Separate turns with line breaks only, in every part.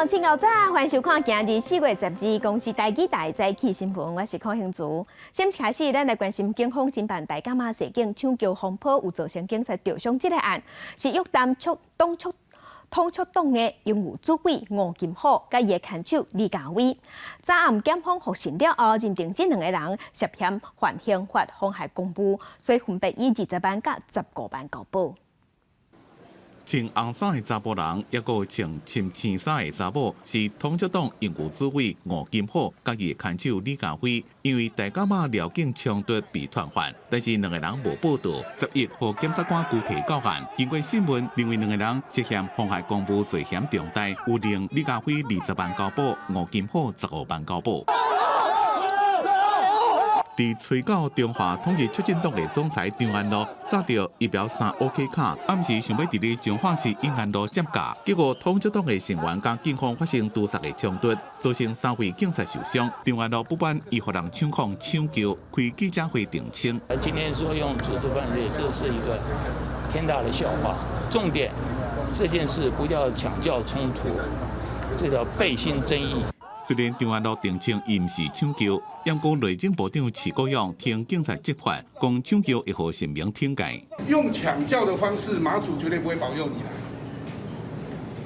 眾請好早，歡迎收看今日4月12公視台語台早起新聞，我是柯興竹。先開始，咱來關心警方偵辦大甲媽襲警搶轎風波，有造成警察著傷這個案，是約談促黨促統促黨的榮譽主委吳金虎，佮伊的牽手李家偉。昨暗檢方複審了後，認定這兩个人涉嫌犯刑法妨害公務，所以分別以20萬佮15萬交保。
穿紅衫的查埔人，抑閣穿深青衫的查某，是統促黨榮譽主委吳金虎佮伊的牽手李家輝，因為大甲媽寮警衝突被傳喚，但是兩个人無報到，11予檢察官拘提到案。經過審問，認為兩个人涉嫌妨害公務罪嫌重大，有令李家輝20萬交保，吳金虎15萬交保。佇吹到中華統一促進黨的總裁張安樂，紮著儀表三 OK 卡，暗時想欲佇咧彰化市永安路接駕，結果統促黨的成員佮警方發生屠殺的衝突，造成三位警察受傷。張安樂不滿伊予人搶控搶轎，開記者會澄清。
今天說用組織犯罪，這是一個天大的笑話。重點，這件事不叫搶轎衝突，這叫背信爭議。
雖然張安樂澄清伊毋是搶轎，毋過內政部長徐國勇挺警察執法，講搶轎會予神明懲戒。
用搶轎的方式，媽祖絕對不會保佑你啦。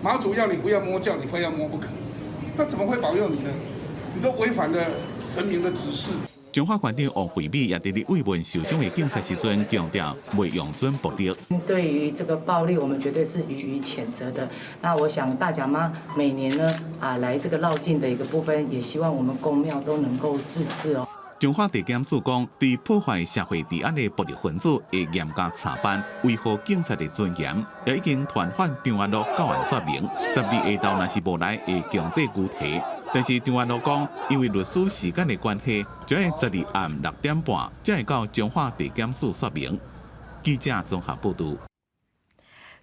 媽祖要你不要摸轎，你非要摸不可，那怎麼會保佑你呢？你都違反了神明的指示。
彰化縣長王惠美也佇咧慰問受傷的警察時陣，強調袂容准暴力。
對於這個暴力，我們絕對是予以譴責的。那我想大甲媽每年呢啊來這個繞境的一個部分，也希望我們宮廟都能夠自治哦。
彰化地檢署講，對破壞社會治安的暴力分子會嚴格查辦，維護警察的尊嚴。也已經傳喚張安樂到案說明，12下晝若是無來，會強制拘提。但是張安樂講，因為律師時間的關係，將會12暗6點半才會到彰化地檢署說明。記者綜合報導。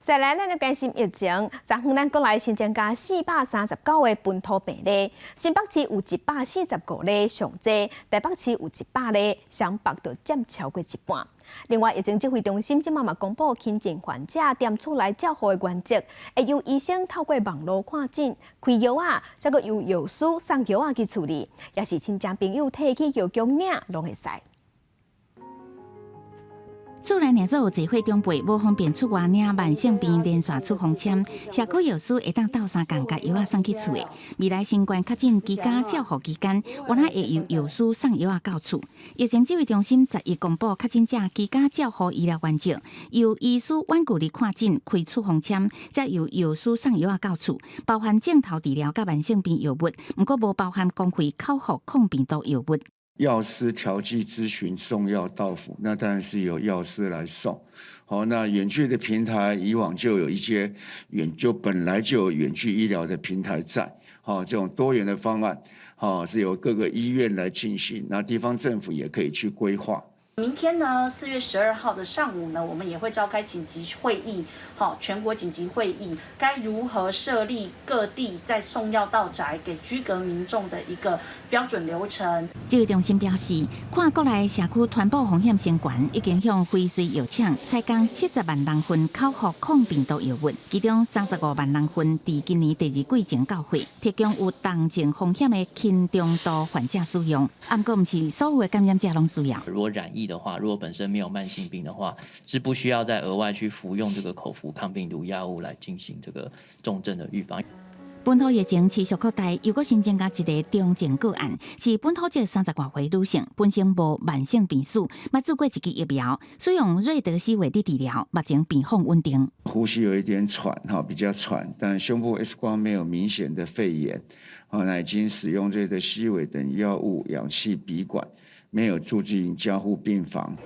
再來，咱來關心疫情。昨昏咱國內新增加439個本土病例，新北市有145例上濟，台北市有100例，雙北就佔超過一半。另外，疫情指揮中心這馬嘛公布輕症患者踮厝內照護的原則，會由醫生透過網路看診、開藥仔，再閣由藥師送藥仔去處理，抑是親戚朋友提去藥局領，攏會使。
厝內若做有濟歲長輩，無方便出外領慢性病連線處方簽，社區藥師會當鬥相共，共藥仔送去厝的。未來新冠確診居家照護期間，原來會由藥師送藥仔到厝。疫情指揮中心11公布確診者居家照護醫療原則，由醫師遠距離看診開處方簽，再由藥師送藥仔到厝，包含症頭治療佮慢性病藥物，毋過無包含公費口服抗病毒藥物。
藥師調劑諮詢送藥到府，那當然是由藥師來送。好，那遠距的平台以往就有一些遠，就本來就有遠距醫療的平台在。好，這種多元的方案，好，是由各個醫院來進行，那地方政府也可以去規劃。
明天呢，4月12號的上午呢，我們也會召開緊急會議，好，全國緊急會議，該如何設立各地在送藥到宅給居隔民眾的一個標準流程。
指揮中心表示，看國內社區傳播風險升懸，已經向輝瑞藥廠採購70萬人份口服抗病毒藥物，其中35萬人份佇今年第二季前到貨，提供有重症風險的輕中度患者使用。毋過，毋是所有的感染者攏需要。
如果染疫的話，如果本身沒有慢性病的話，是不需要再額外去服用這個口服抗病毒藥物來進行這個重症的預防。
本土疫情持續擴大，又閣新增加一个重症個案，是本土籍30外歲女性，本身無慢性病史，捌注過一劑疫苗，使用瑞德西韋的治療，目前病況穩定。
呼吸有一點喘，哈，比較喘，但胸部 X 光沒有明顯的肺炎，好，那已經使用瑞德西韋等藥物，氧氣鼻管，沒有住進加護病房。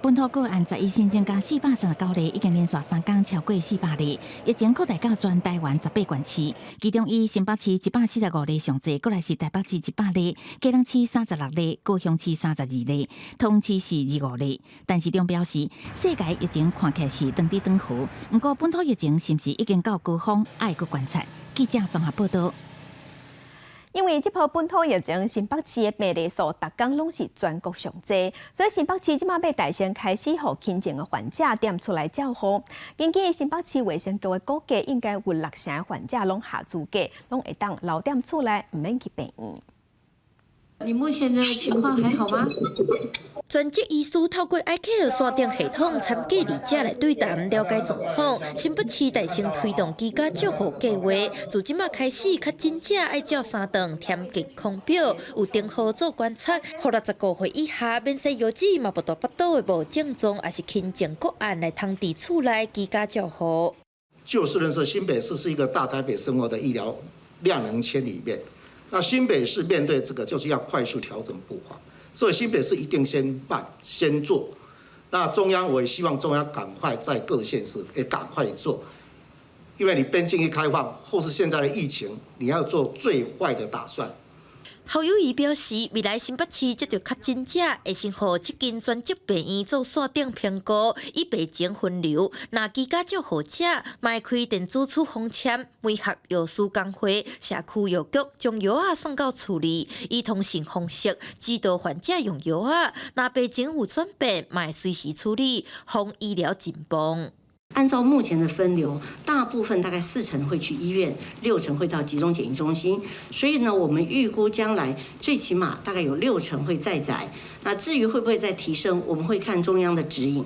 本土個案11新增加439例，已經連續3工超過400例。疫情擴大到全台灣18縣市，其中以新北市145例上濟，過來是台北市100例，基隆市36例，高雄市32例，桃園市是25例。陳時中表示，世界疫情看起來是斷佇斷河，毋過本土疫情是毋是已經到高峰，愛閣觀察。記者綜合報道。
因為這波本土疫情，新北市的病例數逐工攏是全國上濟，所以新北市這馬欲大聲開始予輕症的患者踮厝內照護。根據新北市衛生局的估計，應該有六成的患者攏合資格，攏會當留踮厝內，毋免去病院。
你目前的情況還好嗎？
專職醫師透過 iCare 線頂系統參隔離者來對談了解狀況。新北市大聲推動居家照護計劃，自這馬開始，確診者愛照三頓填健康表，有燈號做觀察。予65歲以下免洗藥劑嘛，無大腹肚的無症狀，抑是輕症個案來通佇厝內居家照護。
就事論事，新北市是一個大台北生活的醫療量能圈裡面。那新北市面對這個，就是要快速調整步伐，所以新北市一定先辦先做。那中央我也希望中央趕快在各縣市也趕快做，因為你邊境一開放，或是現在的疫情，你要做最壞的打算。
侯友宜表示，未來新北市接著確診者，會先予七間專職病院做線頂評估，以病情分流。若居家照護者，嘛會開電子處方簽，媒合藥師公會、社區藥局將藥仔送到厝裡，以通訊方式指導患者用藥仔。若病情有轉變，嘛會隨時處理，防醫療緊繃。
按照目前的分流，大部分大概四成會去醫院，六成會到集中檢疫中心。所以呢，我們預估將來最起碼大概有六成會在宅。那至於會不會再提升，我們會看中央的指引。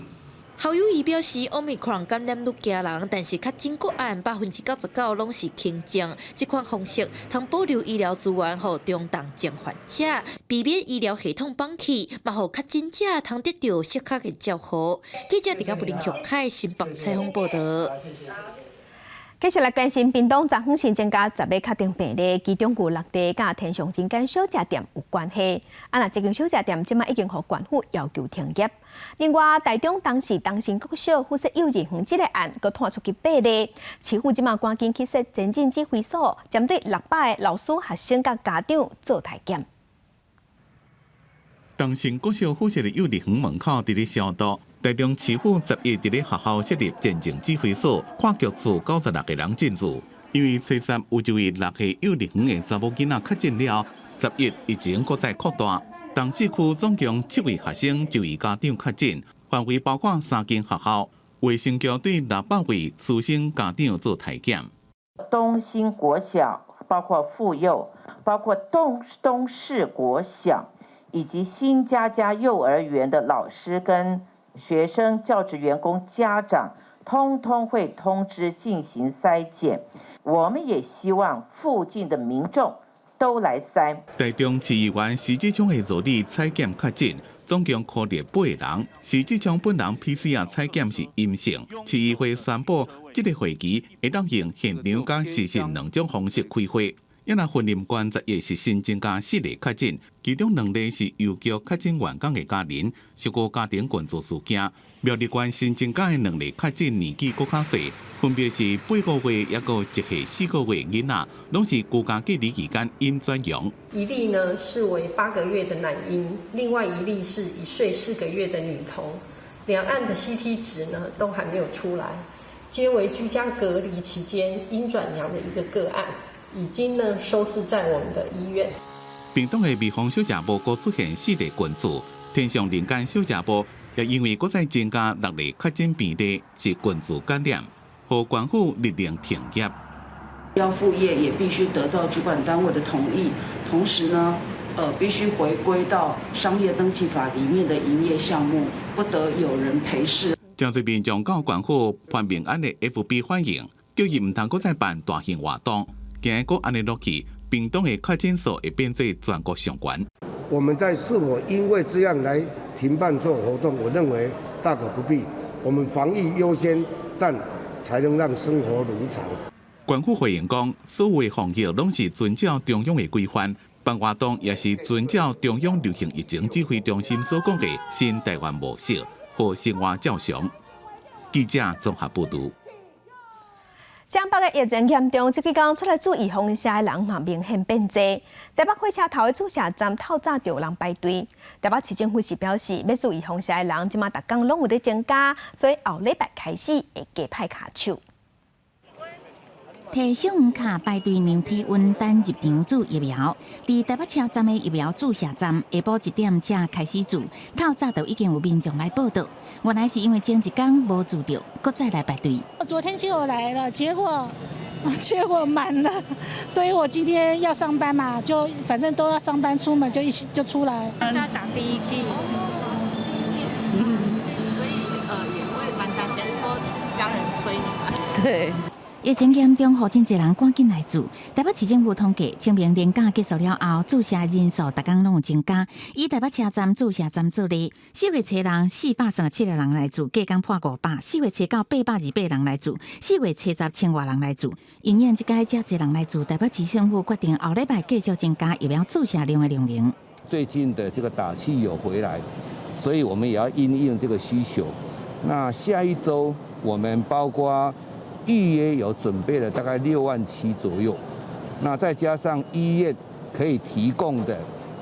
侯友宜表示，Omicron 感染率驚人，但是確診個案99%攏是輕症。這款方式通保留醫療資源，予中重症患者，避免醫療系統崩去，嘛予確診者通得著適合的照護。記者佇布林曲凱新北採訪報導。
繼續來關心屏東昨昏新增加10個確診病例，其中有六例佮天上人間小食店有關係。啊，若這間小食店這馬已經予縣府要求停業。另外，台中東勢東興國小附設幼兒園這个案，閣拖出去八例，市府這馬趕緊去設前進指揮所，針對600個老師、學生佮家長做體檢。
東興國小附設的幼兒園門口佇咧消毒。台中市府11佇咧學校設立前進指揮所，跨局處96個人進駐。因為初十有一位6歲幼兒園的查某囡仔確診了，11疫情閣再擴大。東勢區總共七位學生、一位家長確診，範圍包括三間學校。衛生局對600位師生家長做體檢。
東興國小包括婦幼，包括東勢國小以及新家家幼兒園的老師跟學生、教職員工、家長，通通會通知進行篩檢。我們也希望附近的民眾都來篩。
台中市議員徐志聰的助理採檢確診，總共確診八人。徐志聰本人 PCR 採檢是陰性。市議會宣布，這个會期會當用現場佮視訊兩種方式開會。抑若雲林縣11是新增加四例確診，其中兩例是郵局確診員工的家人，屬個家庭群聚事件。苗栗縣新增加的兩例確診年紀閣較細，分別是8個月抑閣1歲4個月囡仔，攏是居家隔離期間陰轉陽。
一例呢是為8個月的男嬰，另外一例是1歲4個月的女童，兩案的 CT 值呢都還沒有出來，皆為居家隔離期間陰轉陽的一個個案。已經呢收治在我們的醫院。
屏東的味芳小食部閣出現四例群聚，天上人間小食部也因為閣再增加六例確診病例是群聚感染，予縣府勒令停業。
要復業也必須得到主管單位的同意，同時呢，必須回歸到商業登記法裡面的營業項目，不得有人陪侍。
真濟民眾到縣府潘明安的 FB 反映，叫伊毋通閣再辦大型活動。驚閣按呢落去，屏東的確診數會變做全國上懸。
我們在是否因為這樣來停辦做活動？我認為大可不必。我們防疫優先，但才能讓生活如常。
縣府回應講，所有防疫攏是遵照中央的規範，辦活動也是遵照中央流行疫情指揮中心所講的新台灣模式，予生活照常。記者綜合報導。
雙北的疫情嚴重，這幾工出來注預防射的人嘛明顯變濟。台北火車頭的注射站透早就有人排隊。台北市政府是表示，欲注預防射的人這馬逐工攏有咧增加，所以後禮拜開始會加派跤手。
提信用卡排隊量體溫等入場注疫苗。佇台北車站的疫苗注射站，下晡1點才開始注，透早就已經有民眾來報到。原來是因為前一工無注著，閣再來排隊。
我昨天就有來了，結果滿了，所以我今天要上班嘛，就反正都要上班，出門就一起就出來。
要打第一劑。
所以也會蠻擔心，說家人催你嘛。
對。
疫情嚴重，予真濟人趕緊來注。台北市政府統計，清明連假結束了後，注射人數逐工攏有增加。以台北車站注射站做例，4月初人437個人來注，隔工破500；4月初九828人來注，4月初十千外人來注。因應這擺遮濟人來注，台北市政府決定後禮拜繼續增加疫苗注射量的量能。
最近的這個打氣有回來，所以我們也要因應這個需求。那下一週我們包括預約有準備了大概6.7萬左右，那再加上醫院可以提供的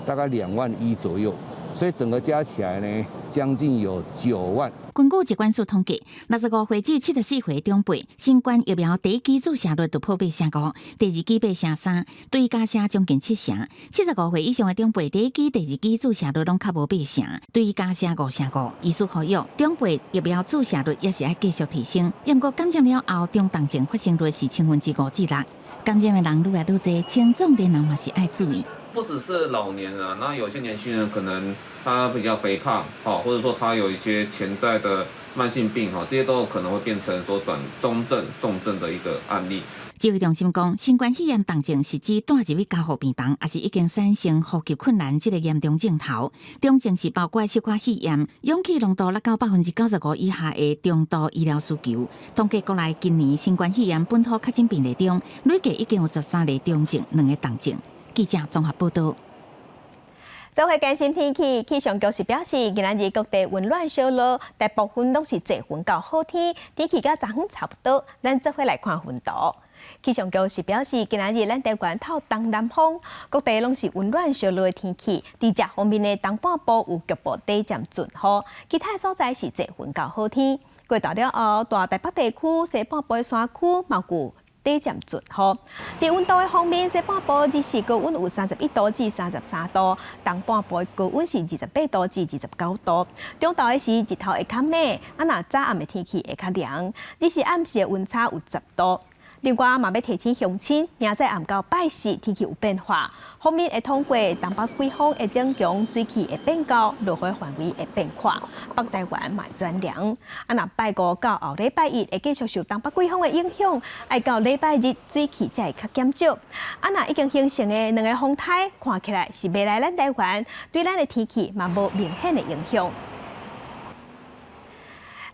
大概2.1萬左右，所以整個加起來呢，將近有9萬。
根據疾管署統計，65歲至74歲長輩，新冠疫苗第一劑注射率突破8.5%，第二劑8.3%，追加成將近7成。75歲以上的長輩，第一劑、第二劑注射率攏較無8成，追加成5.5%。醫師呼籲，長輩疫苗注射率也是愛繼續提升。毋過感染了後，中重症發生率是6%。感染的人愈來愈濟，青壯年人嘛是愛注意。
不只是老年人，那有些年輕人可能他比較肥胖，或者說他有一些潛在的慢性病，這些都有可能會變成說轉中症、重症的一個案例。
指揮中心講，新冠肺炎重症是指帶入去加護病房，抑是已經產生呼吸困難這個嚴重症頭。重症是包括小可肺炎、氧氣濃度落到95%以下的中度醫療需求。統計國內今年新冠肺炎本土確診病例中，累計已經有13例中症，2個重症。記者綜合報道。
做伙關心天氣，氣象局是表示，今仔日各地溫暖小落，大部分攏是濟雲到好天，天氣佮昨昏差不多。咱做伙來看雲圖。氣象局是表示，今仔日咱台灣透東南風，各地攏是溫暖小落的天氣。佇這方面的東半部有局部短暫陣雨，其他所在是濟雲到好天。過晝了後，大台北地區、西半部的山區嘛有短暫陣雨。佇溫度的方面，西半部日時高溫有31度至33度，東半部的高溫是28度至29度。中晝的時日頭會較猛，啊若早暗的天氣會較涼，日時暗時的溫差有10度。另外嘛，欲提醒鄉親，明仔暗到拜四天氣有變化，鋒面會通過東北季風會增強，水汽會變高，落雨範圍會變闊，北台灣嘛會轉涼。啊，若拜五到後禮拜一會繼續受東北季風的影響，愛到禮拜日水汽才會較減少。啊，若已經形成的兩个風颱，看起來是袂來咱台灣，對咱的天氣嘛無明顯的影響。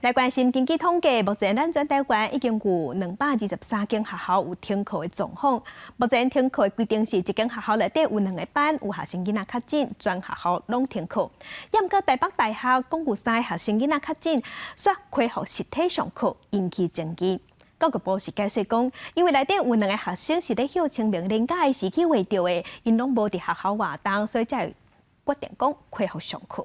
來關心根據統計，目前咱全台灣已經有223間學校有停課的狀況。目前停課的規定是一間學校內底有兩个班有學生囡仔確診，全學校攏停課。猶毋過台北大學講有三个學生囡仔確診，煞恢復實體上課，引起爭議。教育部是解釋講，因為內底有兩个學生是咧歇清明連假的時去穢著的，𪜶攏無佇學校活動，所以才會決定講恢復上課。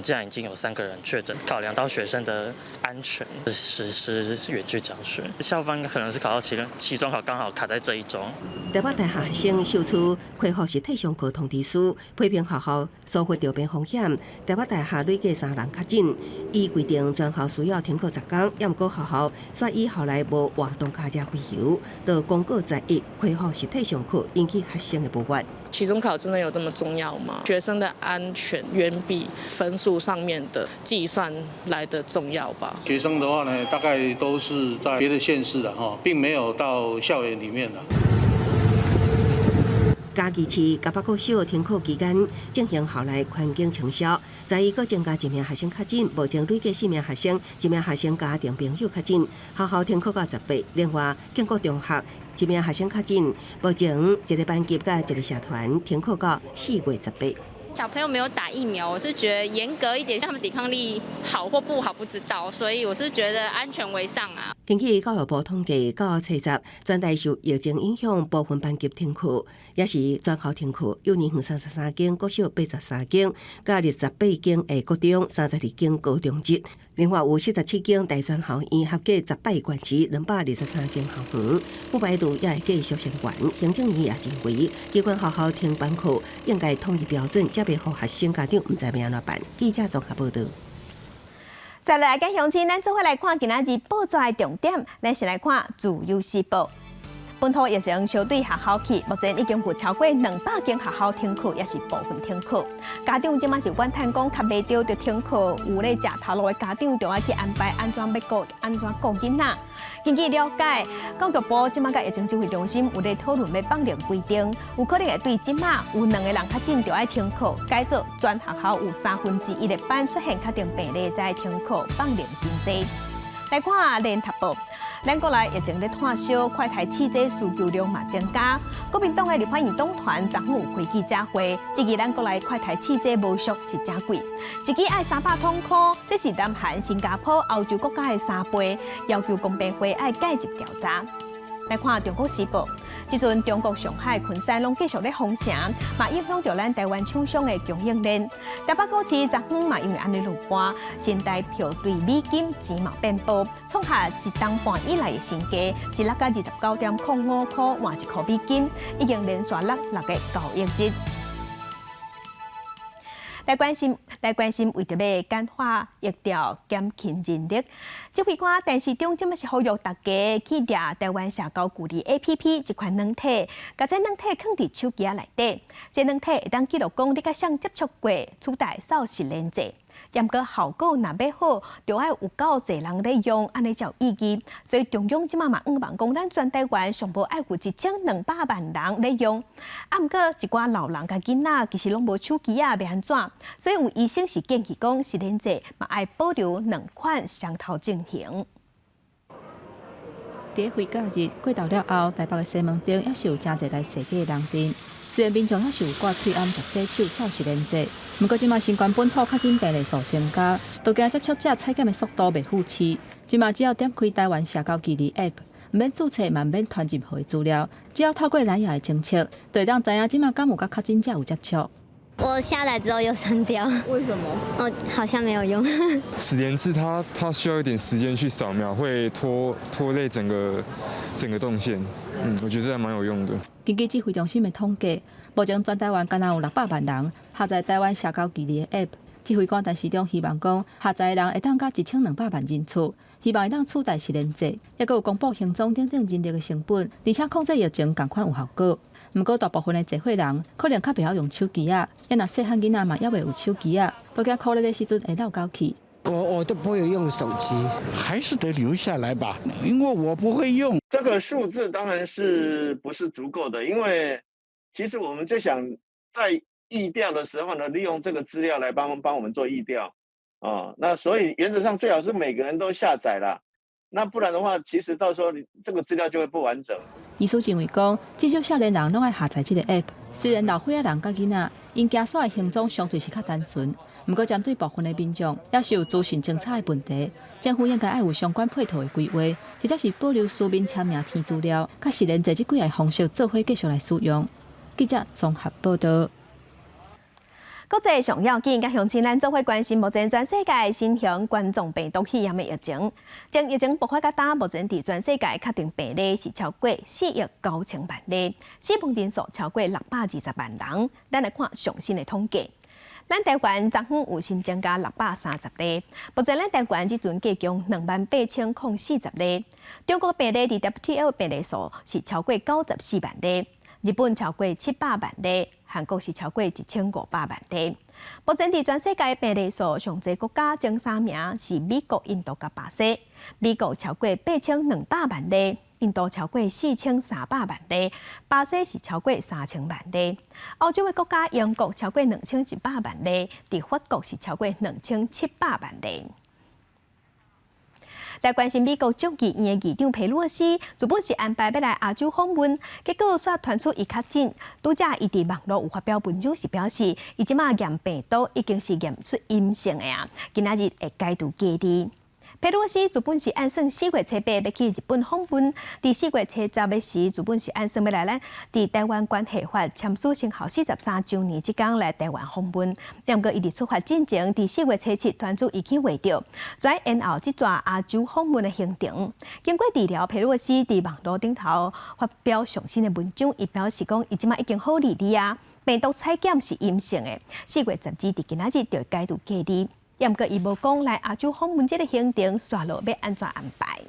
既然已經有三個人確診，考量到學生的安全，實施遠距教學。校方可能是考到期中考剛好卡在這一周。
台北大學生收出恢復實體上課通知書，批評學校疏忽著變風險。台北大學累計三人確診，依規定全校需要停課10天，猶毋過學校煞以校內無活動卡遮為由，就公告十一恢復實體上課，引起學生的不滿。
期中考真的有這麼重要嗎？學生的安全遠比分數上面的計算來得重要吧？
學生的話呢，大概都是在別的縣市的哈，並沒有到校園裡面的。
嘉義市嘉北國小停課期間進行校內環境清消，十一閣增加一名學生確診，目前累計四名學生，一名學生家庭朋友確診，學校停課到十八。另外，建國中學一名學生確診，目前一個班級佮一個社團停課到4月18。
小朋友沒有打疫苗，我是覺得嚴格一點，像他們抵抗力好或不好不知道，所以我是覺得安全為上啊。
根據教育部統計，到初十，全台受疫情影響，部分班級停課，抑是全校停課。幼兒園33間，國小83間，佮28間的國中，32間高中職。另外有47間大專學院，合計10擺關市223間校園，不排除也會繼續相關。行政院也認為，機關學校停班課應該統一標準，才袂予學生家長毋知欲按怎辦。記者綜合報導。
再來佮鄉親，咱做伙來看今仔日報紙的重點。咱先來看《自由時報》。本土疫情相對學校去，目前已經有超過200間學校停課，抑是部分停課。家長這馬是怨嘆講，卡袂著就停課，有咧食頭路的家長就愛去安排按怎欲顧，按怎顧囡仔。根據了解，教育部這馬佮疫情指揮中心有咧討論欲放寬規定，有可能會對這馬有兩个人確診就愛停課，改做全學校有1/3的班出現確定病例才愛停課，放寬真濟。來看聯合報。咱國內疫情咧湠燒，快篩試劑需求量嘛增加。國民黨的立法院黨團昨昏有開記者會，質疑咱國內快篩試劑無俗是誠貴，一支愛300通箍，這是南韓、新加坡、歐洲國家的3倍，要求公平會愛介入調查。來看《中國時報》，這陣中國上海、昆山攏繼續咧封城，嘛影響著咱台灣廠商的供應鏈。台北股市昨昏嘛因為按呢落盤，新台票對美金錢嘛變薄，創下一冬半以來的新低，是落甲29.05箍換一箍美金，已經連續落六個交易日。來關心，來關心，為著欲簡化疫調、減輕人力，指揮官陳時中這馬是呼籲大家去掠台灣社交距離 APP 這款軟體，共這軟體囥佇手機仔內底，這軟體會當記錄講你佮誰接觸過，取代掃實聯制。毋過效果若欲好，著愛有夠濟人咧用，按呢才有意義。所以中央這馬嘛向望講，咱全台灣上無愛有1200萬人咧用。啊，毋過一寡老人佮囡仔其實攏無手機仔，欲按怎？所以有醫生是建議講，實聯制嘛愛保留兩款雙頭進行。
佇咧假日過頭了後，台北的西門町猶是有誠濟來踅街的人陣。雖然民眾猶是有掛喙罨、捷洗手、掃實聯制，毋過這馬新冠本土確診病例數增加，都驚接觸者採檢的速度袂赴市。這馬只要點開台灣社交距離 App，毋免註冊，嘛毋免傳任何的資料，只要透過藍牙的偵測，就會當知影這馬敢有佮確診者有接觸。
我下載之後又刪掉。
為什麼？
哦，好像沒有用。
實聯制它需要一點時間去掃描，會拖累整個動線。嗯，我覺得這還蠻有用的。
根據指揮中心的統計，目前全台灣敢若有600萬人下載台灣社交距離的 App。指揮官陳時中希望講，下載的人會當佮1200萬人次，希望會當取代實聯制，猶閣有公布行蹤等等人力的成本，而且控制疫情仝款有效果。毋過大部分的濟歲人可能較袂曉用手機仔，抑若細漢囡仔嘛猶未有手機仔，都驚苦熱的時陣會落狗去。
我都不會用手機，
還是得留下來吧，因為我不會用。
這個數字當然是不是足夠的，因為其實我們就想在疫調的時候呢，利用這個資料來幫幫我們做疫調啊。那所以原則上最好是每個人都下載啦，那不然的話，其實到時候你這個資料就會不完整。
醫師認為講，至少少年人攏愛下載這個 app。雖然老歲仔人佮囡仔，𪜶行山的行蹤相對是較單純，毋過針對部分的民眾，猶是有資訊偵查的問題。政府應該愛有相關配套的規劃，或者是保留書面簽名填資料，佮實聯制這幾个方式做伙繼續來使用。記者綜合報導。
國際上要緊，佮鄉親咱做伙關心目前全世界新型冠狀病毒肺炎的疫情。從疫情爆發到今，目前佇全世界確定病例是超過4億9千萬例，死亡人數超過620萬人。咱來看上新的統計，咱台灣昨昏有新增加630例，目前咱台灣這陣計共28,040例。中國病例佇 WTO 病例數是超過94萬例，日本超過700萬例。韓國是超過1500萬例。目前佇全世界病例數上濟國家前三名是美國、印度佮巴西。美國超過8200萬例，印度超過4300萬例，巴西是超過3000萬例。歐洲的國家英國超過2100萬例，佇法國是超過2700萬例。來關心美國眾議院的議長佩洛西，原本是安排欲來亞洲訪問，結果煞傳出伊確診。拄才伊佇網路有發表文章時表示，伊這馬驗病毒已經是驗出陰性的啊，今仔日會解除隔離。佩佩洛西原本是按算4月7日欲去日本訪問，佇4月70的時，原本是按算欲來咱佇台灣關係法簽署生效43週年這工來台灣訪問。毋過伊佇出發進前，佇4月7傳出伊去穢著，轉延後這逝亞洲訪問的行程。經過治療，佩洛西佇網路頂頭發表上新的文章，伊表示講，伊這馬已經好利利啊，病毒採檢是陰性的。4月12佇今仔日就解除隔離。毋過伊無講來亞洲訪問這个行程，煞落欲按怎安排？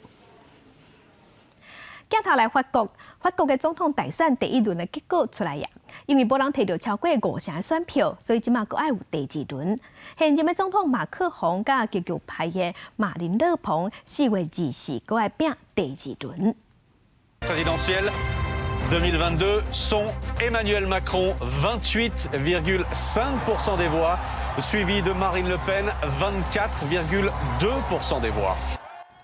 鏡頭來法國，法國的總統大選第一輪的結果出來呀，因為無人提著超過五成的選票，所以這馬閣愛有第二輪。現任的總統馬克宏佮極右派的馬林勒龐4月24閣愛拚第二輪。
Présidentielles 2022 sont Emmanuel Macron 28,5% des voix, suivi de Marine Le Pen 24,2% des voix。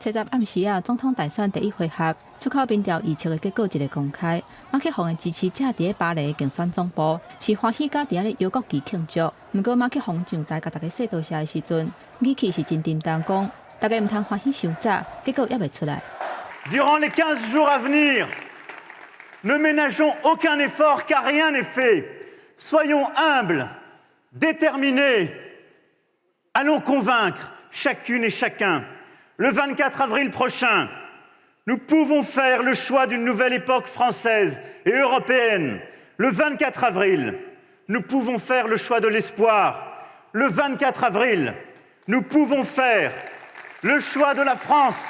70暗時啊，總統大選第一回合出口民調預測的結果一个公開，馬克宏的支持者佇咧巴黎競選總部是歡喜佮佇遐咧搖國旗慶祝。毋過馬克宏上台共大家說多謝的時陣，語氣是真沉重，講大家毋通歡喜傷早，結果猶未出來。
Durant les 15 jours à venir, ne ménageons aucun effort car rien n'est fait. Soyons humbles, déterminés. Allons convaincre chacune et chacun. Le 24 avril prochain, nous pouvons faire le choix d'une nouvelle époque française et européenne. Le 24 avril, nous pouvons faire le choix de l'espoir. Le 24 avril, nous pouvons faire le choix de la France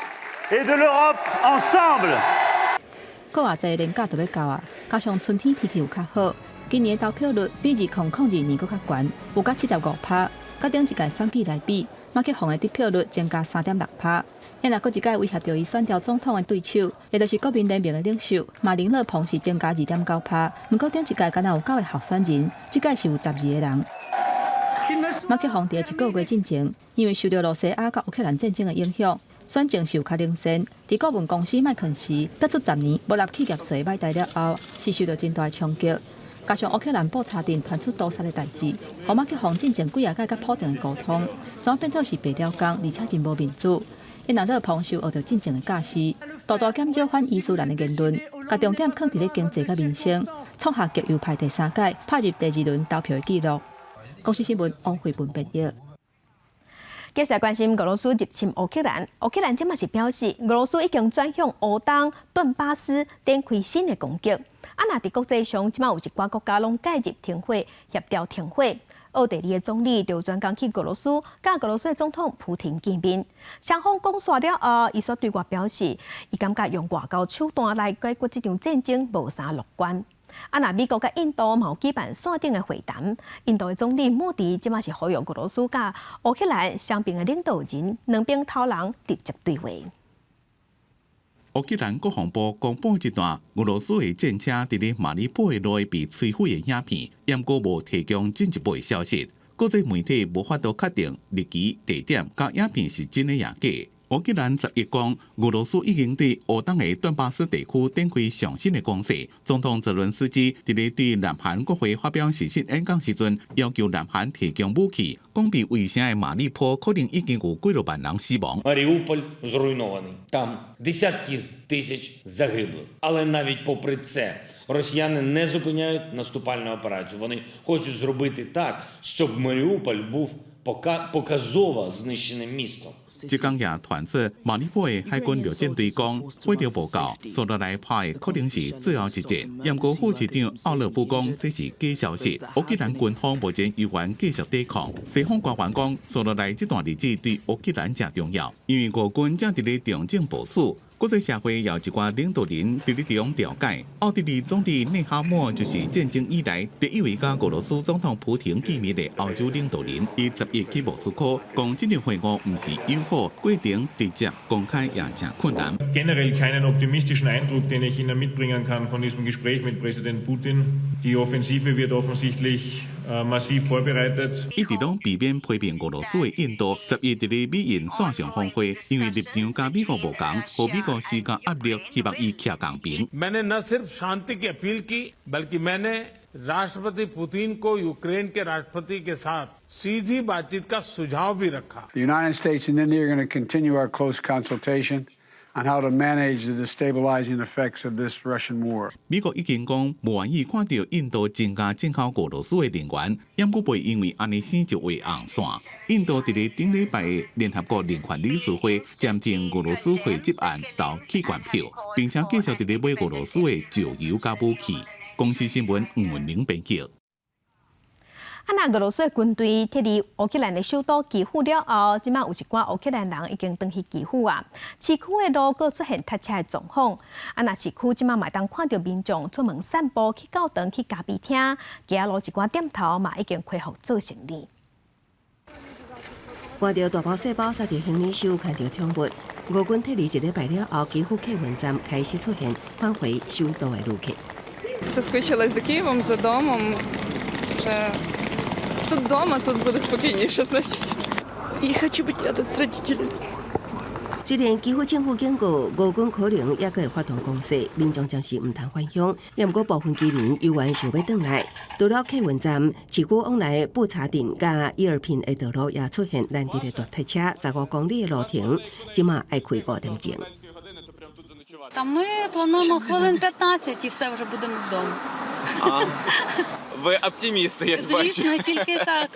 et de l'Europe ensemble.
閣偌濟連假就欲到啊，加上春天天氣有較好，今年的投票率比2002年閣較懸，有甲75%。佮頂一屆選舉來比，馬克宏的得票率增加3.6%。若閣一屆威脅著伊選著總統的對手，也就是國民聯盟的領袖馬林勒龐是增加2.9%。毋過頂一屆敢若有九个候選人，這屆是有12个人。馬克宏佇一个月進前，因為受著露西亞佮烏克蘭戰爭的影響，選情是有較領先。佇顧問公司麥肯錫結束10年無納企業稅擺台了後，是受著真大衝擊。加上烏克蘭布查鎮傳出屠殺的代誌，予馬克宏進前幾仔擺佮普丁的溝通，怎變做是白了工，而且真無面子。伊若勒龐受學著進前的教示，大大減少反伊斯蘭的言論，共重點囥佇咧經濟佮民生，創下極右派第三屆拍入第二輪投票的紀錄。公視新聞王慧文編譯。
繼續關心俄羅斯入侵烏克蘭，烏克蘭這馬是表示，俄羅斯已經轉向烏東頓巴斯展開新的攻擊。啊，若佇國際上，這馬有一寡國家攏介入停火協調停火。奧地利的總理就專工去俄羅斯，佮俄羅斯的總統普廷見面。雙方講煞了後，伊煞對外表示，伊感覺用外交手段來解決這場戰爭無啥樂觀。啊，若美國佮印度嘛有舉辦線頂的會談，印度的總理莫迪這馬是呼籲俄羅斯佮烏克蘭雙邊的領導人兩邊頭人直接對話。
烏克蘭國防部公布一段俄羅斯的戰車佇咧馬里波的路被摧毀的影片，毋過無提供進一步的消息。國際媒體無法度確定日期、地點佮影片是真的抑假。烏克蘭11講，俄羅斯已經對烏東的頓巴斯地區展開上新的攻勢。總統澤倫斯基佇咧對南韓國會發表視訊演講時陣，要求南韓提供武器，講被圍城的馬里波可能已經有幾若萬人死亡。
Маріуполь зруйнований. Там десятки тисяч загиблих. Але навіть попри це, росіяни не зупиняють наступальну операцію. Вони хочуть зробити так, щоб Маріуполь був показово знищеним містом.
這工也傳出馬里波的海軍陸戰隊講，火力無夠，紲落來拍的可能是最後一戰。毋過副市長奧勒夫講，這是假消息。烏克蘭軍方目前猶原繼續抵抗。西方官員講，紲落來這段日子對烏克蘭誠重要，因為俄軍正佇咧重整部署。國際社會有一寡領導人佇咧中調解。奧地利總理內哈默就是戰爭以來第一位佮俄羅斯總統普廷見面的歐洲領導人。伊11去莫斯科，講這場會晤毋是友好，過程直接公開也誠困難。
Generell keinen optimistischen Eindruck, den ich Ihnen mitbringen kann von diesem Gespräch mit Präsident Putin. Die Offensive wird offensichtlich massiv vorbereitet.
一直攏避免批評俄羅斯的印度，11佇咧美印線上峰會，因為立場佮美國無仝，予美國施加壓力，希望伊徛仝邊。
मैंने न सिर्फ शांति की अपील की, बल्कि मैंने राष्ट्रपति पुतिन को यूक्रेन के राष्ट्रपति के साथ सीधी बातचीत का सुझाव भी रखा।
The United States and India are going to continue our close consultation on how to manage the destabilizing effects of this Russian war.
美國已經講無願意看著印度增加進口俄羅斯的能源，毋過袂因為按呢生就畫紅線。印度佇咧頂禮拜的聯合國人權理事會暫停俄羅斯匯集案投棄權票，並且繼續佇咧買俄羅斯的石油佮武器。公視新聞吳文玲編輯。
啊，若俄羅斯的軍隊撤離烏克蘭的首都基輔了後，這馬有一寡烏克蘭人已經轉去基輔啊。市區的路閣出現塞車的狀況。啊，若市區這馬嘛會當看著民眾出門散步、去教堂、去咖啡廳，街仔路一寡店頭嘛已經恢復做生意。
看著大包細包提著行李箱，牽著寵物，俄軍撤離一禮拜了後，基輔客運站開始出現返回首都的旅客。
Соскучилась за Києвом, за домом. Вже тут дома, тут буде спокійніше, значить. І хочу бути рядом з родителями.
雖然基輔政府警告俄軍可能猶閣會發動攻勢，民眾暫時毋通返鄉，毋過部分居民猶原想欲轉來。除了客運站，市區往來布查鎮佮伊爾平的道路也出現難得的大塞車，15公里的路程，這馬愛開5點鐘。
Та ми плануємо хвилин 15 і все, вже будемо вдома.
А, ви оптимісти, як бачу.
Звісно, тільки так.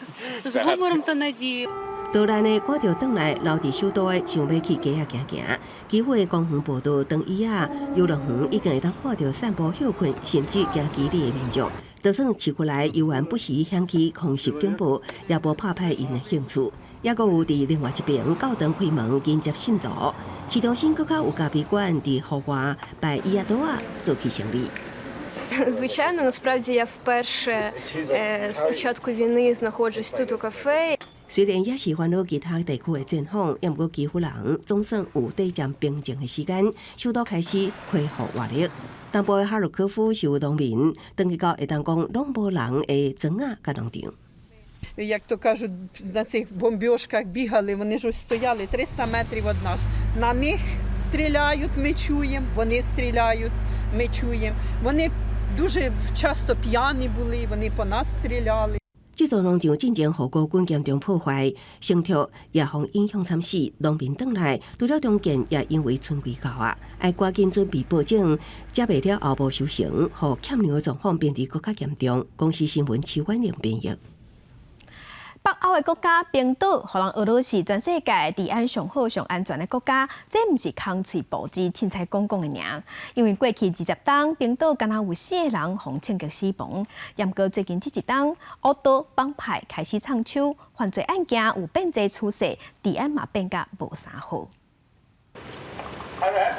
З гумором та надією.
多蘭的趕著轉來，留佇首都的想欲去街仔行行。基輔的公園步道、長椅仔、遊樂園已經會當看著散步、歇睏，甚至行騎呢的民眾。就算市區內猶原不時響起空襲警報，也無拍敗𪜶的興趣。猶閣有佇另外一爿教堂開門迎接信徒。市中心閣較有咖啡館佇戶外擺椅仔桌仔做起生意。
Звичайно, насправді я вперше з початку війни знаходжусь тут у кафе.
雖然也是煩惱其他地區的戰況，毋過基輔人總算有短暫平靜的時間，首都開始恢復活力。東部的哈爾科夫是有農民，轉去到會當講攏無人的莊仔佮農場。
Як то кажуть, на цих бомбёжках бігали, вони ж ось стояли 300 метрів від нас. На них стріляють, ми чуємо, вони стріляють, ми чуємо. Вони дуже часто п'яні були, вони по нас стріляли.
這座農場進前予俄軍嚴重破壞，衝突也予影響慘死。農民轉來，除了重建，也因為春季到啊，愛趕緊準備播種，接袂了後無收成，予欠糧的狀況變得閣較嚴重。公視新聞徐婉玲編譯。
北歐的國家冰島，予人學做是全世界治安上好、上安全的國家，這毋是空喙報紙凊彩講講的爾。因為過去20冬，冰島敢若有四个人予槍擊死亡。毋過最近這一冬，烏道幫派開始藏手，犯罪案件有變濟趨勢，治安嘛變甲無啥好。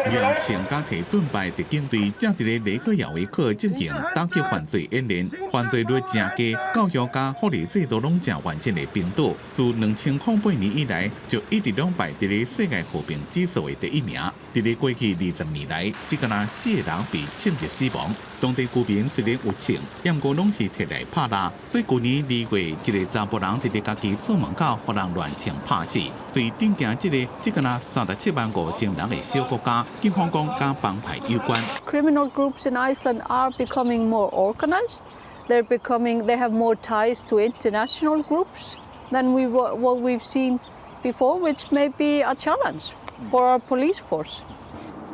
用槍佮提盾牌特警隊正佇咧雷克雅維克進行打擊犯罪演練，犯罪率誠低，教育佮福利制度攏誠完善的冰島，自2008年以來就一直攏排佇咧世界和平指數的第一名。佇咧過去20年來，只敢若四个人被槍擊死亡。當地居民雖然有槍，毋過攏是提來拍獵。所以舊年2月，一个查埔人佇咧家己厝門口予人亂槍拍死。所以頂驚這个這敢若37萬5千人的小國家，警方講佮幫派有關。
Criminal groups in Iceland are becoming more organized. They have more ties to international groups than what we've seen before, which may be a challenge for our police force.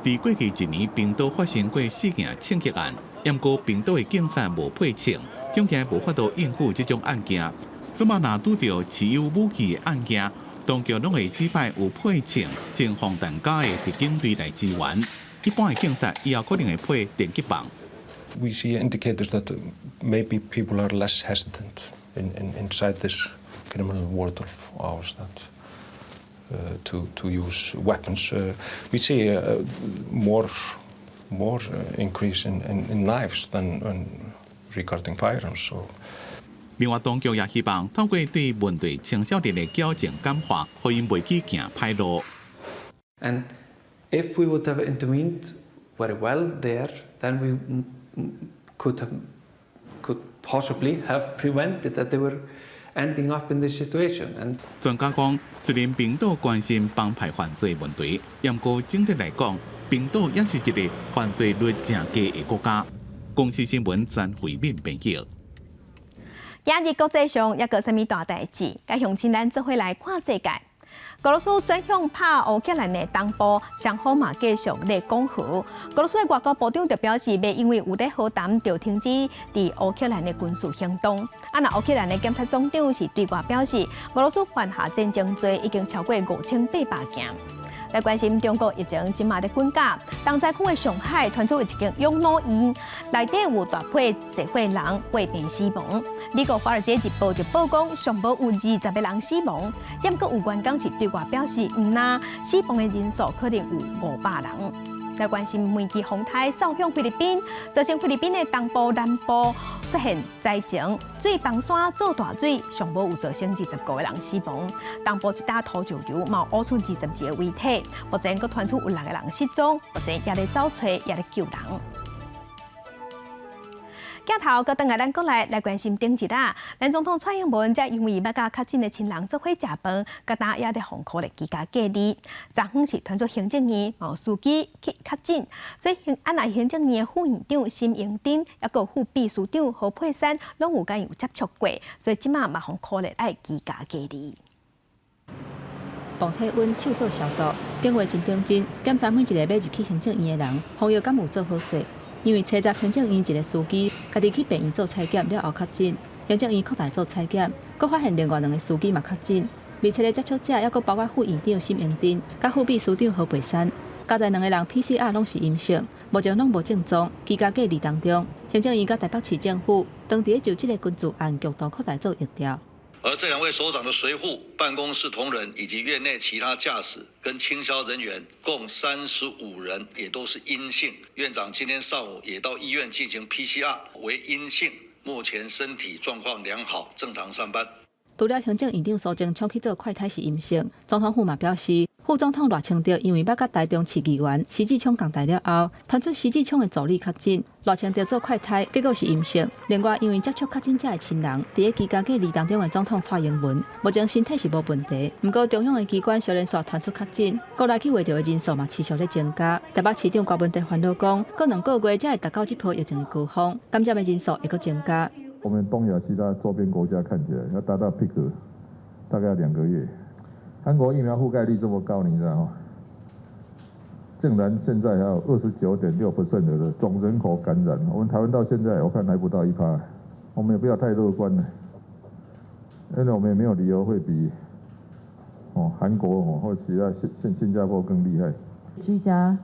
佇過去一年，冰島發生過四件槍擊案，毋過冰島的警察無配槍，恐驚無法度應付這種案件。這馬若拄著持有武器的案件，當局攏會指派有配槍、穿防彈甲的特警隊來支援。一般的警察以後可能會配電擊棒。
We see indicators that maybe people are less hesitant inside this criminal world of ours that to use weapons. We see more increase in knives than regarding firearms. So.
另外，當局也希望透過對問題青少年的矯正感化，予𪜶袂去行歹路。
And if we would have intervened very well there, then we could possibly have prevented that they were ending up in this situation. And
專家講，雖然冰島關心幫派犯罪問題，毋過整體來講，冰島也是一个犯罪率誠低的國家。公視新聞詹慧敏編譯。
今日國際上猶閣啥物大代誌？佮鄉親咱做伙來看世界。俄羅斯轉向拍烏克蘭的東部，雙方嘛繼續咧講和。俄羅斯的外交部長就表示，袂因為有咧和談就停止佇烏克蘭的軍事行動。啊，若烏克蘭的檢察總長是對外表示，俄羅斯犯下戰爭罪已經超過5800件。來關心中國疫情這馬咧滾價，重災區的上海傳出有一間養老院內底有大批濟歲人過病死亡。美國《華爾街日報》就報講，上無有20個人死亡，毋過有員工是對外表示，毋但死亡的人數可能有500人。來關心糜枝風颱掃向菲律賓，造成菲律賓的東部南部出現災情，水崩山做大水，上無有造成25個人死亡。東部一搭土石流，嘛挖出22個遺體，目前閣傳出有六個人失蹤，目前也咧走揣，也咧救人。鏡頭閣轉來咱國內來關心頂一啊，咱總統蔡英文才因為欲佮確診的親人做伙食飯，佮今也咧予予予居家隔離。昨昏是傳出行政院有司機去確診，所以行按行政院的副院長沈榮津，猶閣副秘書長何佩珊，攏有佮伊有接觸過，所以這馬嘛予予愛居家隔離。
磅體溫、手做消毒，電話真認真，檢查每一個欲入去行政院的人，防疫敢有做好勢。因為初十行政院一个司機家己去病院做採檢了後確診，行政院擴大做採檢，閣發現另外兩个司機嘛確診，密切的接觸者猶閣包括副院長沈榮津、佮副秘書長何培山，加在兩个人 PCR 攏是陰性，目前攏無症狀，居家隔離當中。行政院佮台北市政府當地就這个群聚案共同擴大做疫調。
而這兩位首長的隨扈、辦公室同仁以及院內其他駕駛跟清消人員共35人，也都是陰性。院長今天上午也到醫院進行 PCR，為陰性，目前身體狀況良好，正常上班。
除了行政院長蘇貞昌去做快篩是陰性，總統府嘛表示，副總統賴清德因為欲佮台中市議員許智峯同台了後，傳出許智峯的助理確診，賴清德做快篩結果是陰性。另外，因為接觸確診者的親人，佇咧居家隔離當中的總統蔡英文，目前身體是無問題。毋過中央的機關小連續傳出確診，國內去穢著的人數嘛持續咧增加。台北市長柯文哲煩惱講，過2個月才會達到這波疫情的高峰，感染的人數會閣增加。
我們東亞其他周邊國家看起來要達到 peak，大概要2個月。韓國疫苗覆蓋率這麼高，你知道嗎？竟然現在還有29.6% 的總人口感染，我們台灣到現在我看還不到1%，我們也不要太樂觀了，因為我們也沒有理由會比哦韓國哦或其他新加坡更厲害。
居家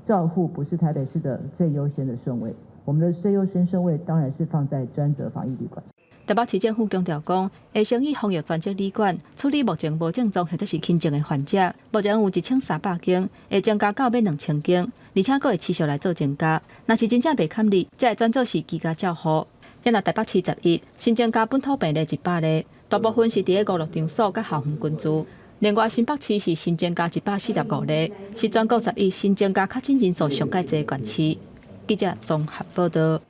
照護不是台北市的最優先的順位。我們的最優先順位當然是放在專責防疫旅館。
台北市政府強調講，會先以防疫專責旅館處理目前無症狀或者是輕症的患者。目前有1300間，會增加到欲2000間，而且閣會持續來做增加。若是真正袂堪入，才會轉做是居家照護。現在台北市11新增加本土病例100例，大部分是佇咧娛樂場所佮校園群聚。另外，新北市是新增加145例，是全國11新增加確診人數上蓋濟的縣市。記者綜合報道。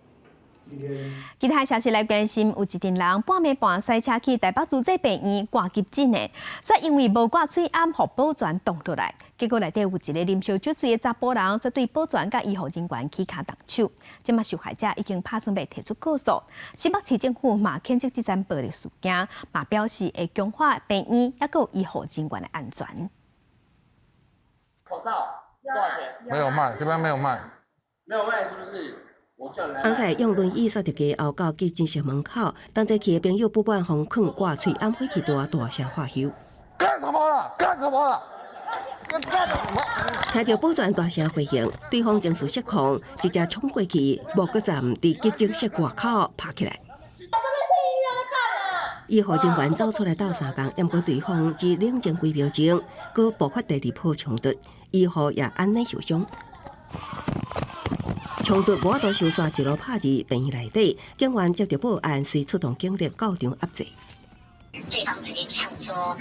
其他消息來關心，有一陣人半暝半駛車去台北慈濟病院掛急診的，卻因為無掛喙罨，予保全擋落來，結果內底有一个啉燒酒醉的查埔人，卻對保全佮醫護人員起跤動手。這馬受害者已經拍算欲提出告訴。新北市政府嘛譴責這樁暴力事件，嘛表示會強化病院猶閣醫護人員的安全。
口罩多少錢？
沒有賣，這邊沒有賣。
沒有賣，是不是？
翁仔用輪椅煞佇街後到急診室門口，同齊去的朋友不滿予囥掛喙罨火氣大，大聲喝囂。
幹什麼啦？幹什麼啦？幹什麼？
聽著保全大聲回應，對方情緒失控，直接衝過去，無閣站佇急診室外口拍起來。醫護人員走出來鬥相共，毋過對方只冷靜幾秒鐘，閣爆發第二波衝突，醫護也按呢受傷。衝突無法度收煞，一路拍佇病院內底，警員接著報案，隨出動警力到場壓制。
對方直接嗆說：“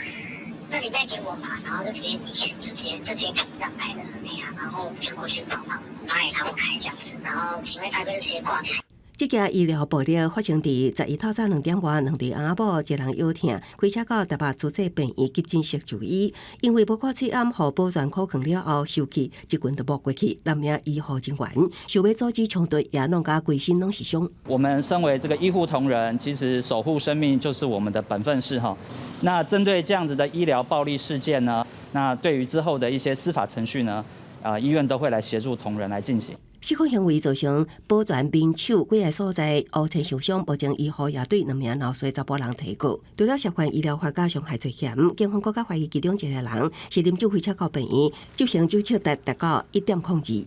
那你賣給我嘛？”然後就直接以前就直接趕上來了，那樣，然後就過去幫忙，拉也拉不開這樣子，然後警衛大哥就直接掛彩。
這件醫療暴力發生佇11透早2點外，兩對翁仔某一人腰疼，開車到台北慈濟病院急診室就醫，因為無掛喙罨，予保全箍囥了後，受氣一拳就撲過去，兩名醫護人員想欲阻止衝突，也弄甲規身攏是傷。
我們身為這個醫護同仁，其實守護生命就是我們的本分事哈。那針對這樣子的醫療暴力事件呢，那對於之後的一些司法程序呢，啊，醫院都會來協助同仁來進行。
失控行為造成保全面手幾个所在烏青受傷，目前醫護也對兩名鬧事查埔人提告。除了涉犯醫療法佮傷害罪嫌，警方閣較懷疑其中一個人是啉酒開車到病院，執行酒測值達到1.02。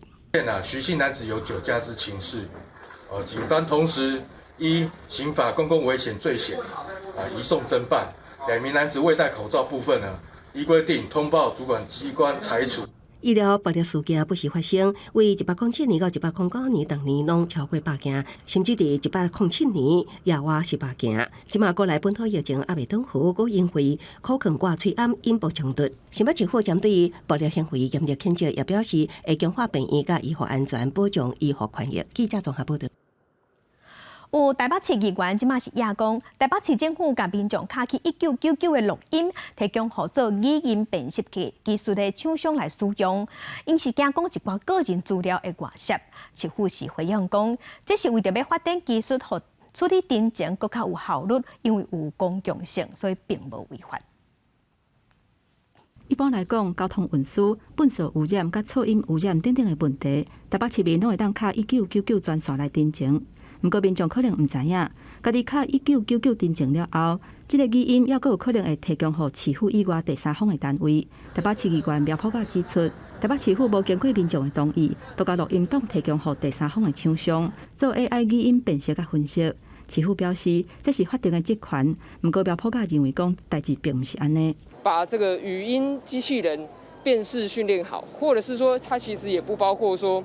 啊，徐姓男子有酒駕之情事，警方同時依刑法公共危險罪嫌，啊，移送偵辦。兩名男子未戴口罩部分呢，依規定通報主管機關裁處。
醫療暴力事件不時發生，為107年到109年，逐年攏超過100件，甚至佇107年也倚400件。這馬國內本土疫情猶未轉好，閣因為箍囥掛喙罨引爆衝突。新北市府針對暴力行為嚴厲譴責，也表示會強化病院佮醫護安全，保障醫護權益。記者綜合報道。
有台北市議員這馬是亞講，台北市政府共民眾敲去1999的錄音，提供予做語音辨識技術的廠商來使用，𪜶是驚講一寡個人資料會外洩。市府是回應講，這是為著欲發展技術，予處理陳情閣較有效率，因為有公共性，所以並無違法。
一般來講，交通運輸、糞埽污染、佮噪音污染等等的問題，台北市民攏會當敲1999專線來陳情。毋過民眾可能毋知影，家己敲一九九九陳情了後，這個語音猶閣有可能會提供予市府以外第三方的單位。台北市議員苗博雅指出，台北市府無經過民眾的同意，就共錄音檔提供予第三方的廠商做 AI 語音辨識佮分析。市府表示，這是法定的職權。毋過苗博雅認為講，代誌並毋是按呢。
把這個語音機器人辨識訓練好，或者是說，它其實也不包括說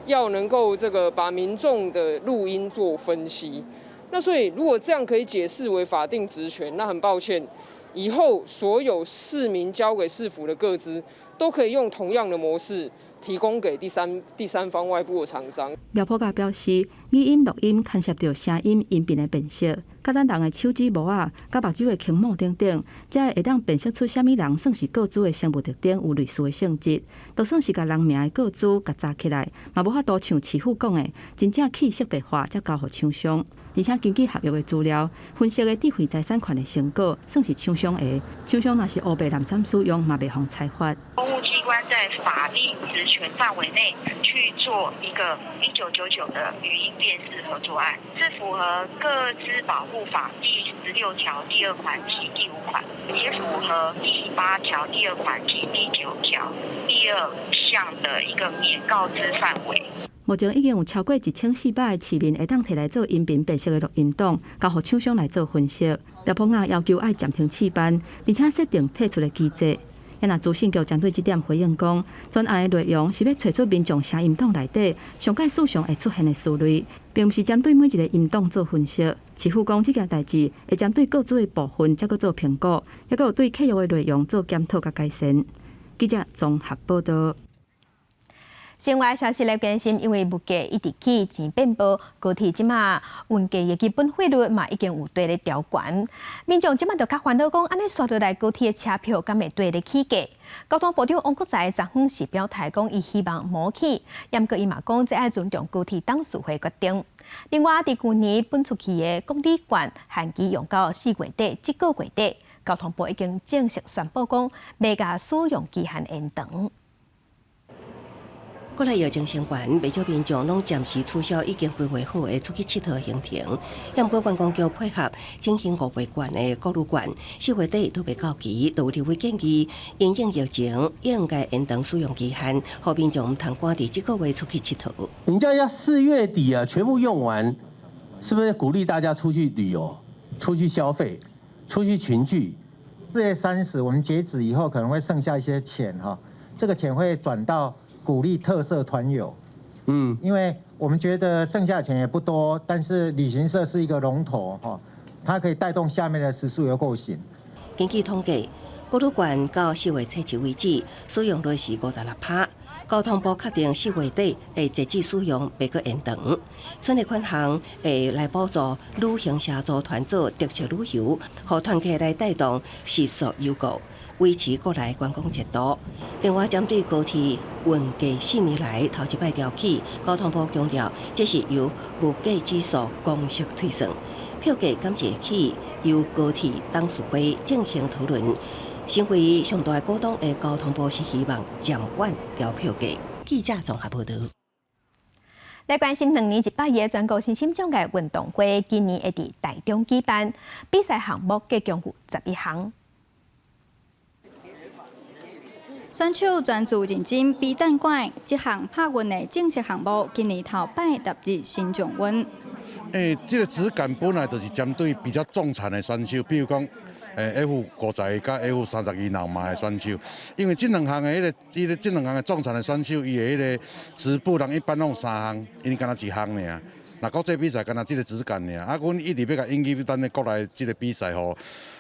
要能夠這個把民眾的錄音做分析。那所以，如果這樣可以解釋為法定職權，那很抱歉，以後所有市民交給市府的個資，都可以用同樣的模式提供給第三方外部的廠商。
苗博雅表示，語音錄音牽涉著聲音音頻的辨識，佮咱人的手指模仔、佮目睭的虹膜等等，才會當辨識出啥物人算是個資的生物特徵有類似的性質。就算是共人名的個資共查起來，嘛無法度像市府講的，真正去識別化才交予廠商。而且根據合約的資料，分析的智慧財產權的成果算是廠商的，廠商若是烏白濫訕使用，嘛袂予裁罰。
公務機關在法定職權範圍內去做一個1999的語音辨識合作案，是符合個資保護法第16條第2款及第5款，也符合第8條第2款及第9條第2項的一個免告知範圍。
目前已經有超過1400个市民會當提來做音頻辨識的錄音檔，交予廠商來做分析。苗博雅要求愛暫停試辦，而且設定退出的機制。若資訊局針對這點回應講，專案的內容是欲揣出民眾聲音檔內底上蓋時常會出現的詞類，並毋是針對每一个音檔做分析。市府講這件代誌會針對個資的部分，才閣做評估，猶閣有對契約的內容做檢討佮改善。記者綜合報道。
另外消息來關心，因為物價一直起，錢變薄，高鐵這馬運價的基本費率嘛已經有綴咧調懸。民眾這馬就較煩惱講，按呢煞落來高鐵的車票敢會綴咧起價？交通部長王國材昨昏是表態講，伊希望無起，毋過伊嘛講，這愛尊重高鐵董事會決定。另外，佇舊年分出去的國旅券限期用到4月底，這個月底，交通部已經正式宣布講，欲共使用期限延長。
國內疫情升懸，袂少民眾攏暫時取消已經規劃好的出去𨑨迌行程。毋過觀光局配合振興5倍券的國旅券，4月底都欲到期，就有立委建議，因應疫情應該延長使用期限，予民眾毋通趕佇這個月出去𨑨迌。
你叫要4月底啊，全部用完，是不是鼓勵大家出去旅遊、出去消費、出去群聚？4
月30，我們截止以後可能會剩下一些錢哈，這個錢會轉到鼓勵特色團遊，因為我們覺得剩下的錢也不多，但是旅行社是一個龍頭哈，它可以帶動下面的食宿遊購行。
根據統計，國旅券到4月初一為止，使用率是56趴。交通部確定4月底會截止使用，袂閣延長。剩的款項會來補助旅行社組團做特色旅遊，予團客來帶動食宿遊購，維持國內觀光熱度。另外，針對高鐵運價4年來頭一擺調起，交通部強調，這是由物價指數公式推算，票價敢會起，由高鐵董事會進行討論。身為上大股東的交通部是希望暫緩調票價。記者綜合報道。
來關心兩年一擺的全國身心障礙運動會，今年會佇台中舉辦，比賽項目計共有11項。
選手專注認真比膽管，這項拍運的正式項目，今年頭擺納入身障運。
這個質感本來就是針對比較重殘的選手，比如講，F51佮 F32腦麻的選手，因為這兩項的彼个，彼个這兩項的重殘的選手，伊的彼个質步人一般攏有三項，𪜶敢若一項爾。若國際比賽敢若這個質感爾，啊，阮一直欲共引入咱的國內這個比賽吼，